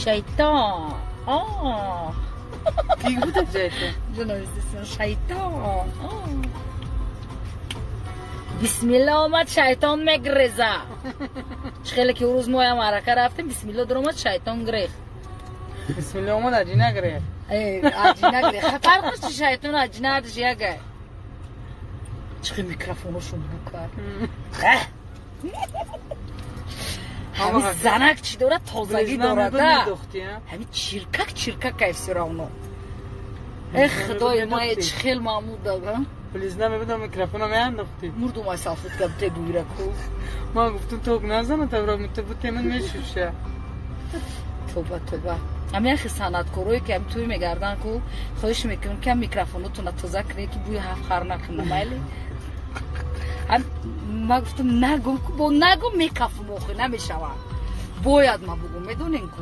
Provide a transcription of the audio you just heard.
Шайтон. Ки гуфта шайтон? Ҷуновистисон, шайтон. Бисмилла омад, шайтон мегреза. Чӣ хеле ки рӯз моя маърака рафтем, бисмилла дуромад, шайтон грехт. Бисмилла омад, аҷина грехт. Аҷина грехт. Фарқш чи, шайтон аҷина адиш ягай. Чӣ хел микрофоношон бу кард. Ҳами занак чӣ дорад, тозагӣ дорад. Ҳами чиркак чиркакай, всё равно. Э, худои мае, чӣ хел маъмуд дага. Близна мебудам, микрофона меандохтӣ. Мурдум, ай салфетка бите буираку. Ман гуфтум, ток назана, тавра бутеман мешуша. Тоба, тоба. Ҳами яхе санъаткорое ки ҳами тӯй мегарданд ку, хоҳиш мекунем, ки ҳам микрофонотона тоза кунед, ки бӯи ҳафт хар накунам, майли. Ма гуфтам, нагум, бо нагум мекафум, охи намешавад, бояд ма бугум, медонем ку.